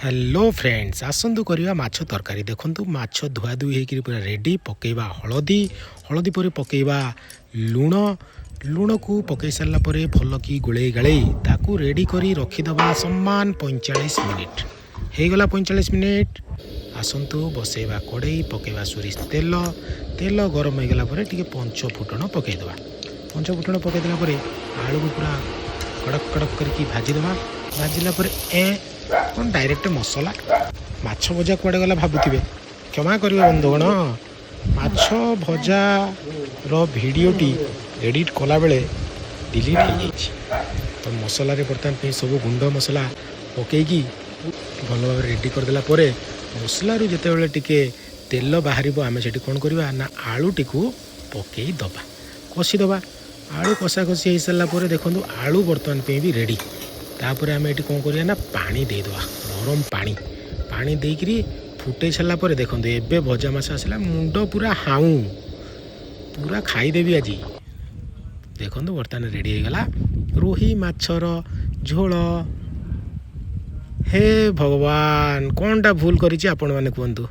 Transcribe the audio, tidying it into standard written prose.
Hello friends, ଆସନ୍ତୁ କରିବା ମାଛ ତରକାରୀ। ଦେଖନ୍ତୁ, ମାଛ ଧୁଆ ଧୁଇ ହେଇକିରି ପୁରା ରେଡ଼ି। ପକାଇବା ହଳଦୀ, ହଳଦୀ ପରେ ପକାଇବା ଲୁଣ। ଲୁଣକୁ ପକାଇ ସାରିଲା ପରେ ଭଲକି ଗୋଳେଇ ଗାଳେଇ ତାକୁ ରେଡ଼ି କରି ରଖିଦେବା ସମାନ 45 ମିନିଟ୍। ହେଇଗଲା 45 ମିନିଟ୍। ଆସନ୍ତୁ ବସେଇବା କଡ଼େଇ, ପକାଇବା ସୋରିଷ ତେଲ। ତେଲ ଗରମ ହେଇଗଲା ପରେ ଟିକେ ପଞ୍ଚ ଫୁଟଣ ପକାଇଦେବା। ପଞ୍ଚ ଫୁଟଣ ପକାଇଦେଲା ପରେ ଆଳୁକୁ ପୁରା କଡ଼କ କଡ଼କ କରିକି ଭାଜିଦେବା। ଭାଜିଲା ପରେ କ'ଣ ଡାଇରେକ୍ଟ ମସଲା, ମାଛ ଭଜା କୁଆଡ଼େ ଗଲା ଭାବୁଥିବେ। କ୍ଷମା କରିବେ ବନ୍ଧୁଗଣ, ମାଛ ଭଜାର ଭିଡ଼ିଓଟି ଏଡ଼ିଟ୍ କଲାବେଳେ ଡିଲିଟ୍ ହେଇଯାଇଛି। ତ ମସଲାରେ ବର୍ତ୍ତମାନ ପାଇଁ ସବୁ ଗୁଣ୍ଡ ମସଲା ପକେଇକି ଭଲ ଭାବରେ ରେଡ଼ି କରିଦେଲା ପରେ ମସଲାରୁ ଯେତେବେଳେ ଟିକେ ତେଲ ବାହାରିବ, ଆମେ ସେଠି କ'ଣ କରିବା ନା ଆଳୁଟିକୁ ପକେଇ ଦେବା, କଷିଦେବା। ଆଳୁ କଷାକଷି ହେଇସାରିଲା ପରେ ଦେଖନ୍ତୁ, ଆଳୁ ବର୍ତ୍ତମାନ ପାଇଁ ବି ରେଡ଼ି। ତାପରେ ଆମେ ଏଠି କ'ଣ କରିବା ନା ପାଣି ଦେଇଦେବା, ଗରମ ପାଣି। ପାଣି ଦେଇକିରି ଫୁଟେଇ ସାରିଲା ପରେ ଦେଖନ୍ତୁ, ଏବେ ଭଜା ମାଛ ଆସିଲା। ମୁଣ୍ଡ ପୁରା ହାଉଁ, ପୁରା ଖାଇଦେବି ଆଜି। ଦେଖନ୍ତୁ, ବର୍ତ୍ତମାନ ରେଡ଼ି ହେଇଗଲା ରୋହି ମାଛର ଝୋଳ। ହେ ଭଗବାନ, କ'ଣଟା ଭୁଲ କରିଛି ଆପଣମାନେ କୁହନ୍ତୁ।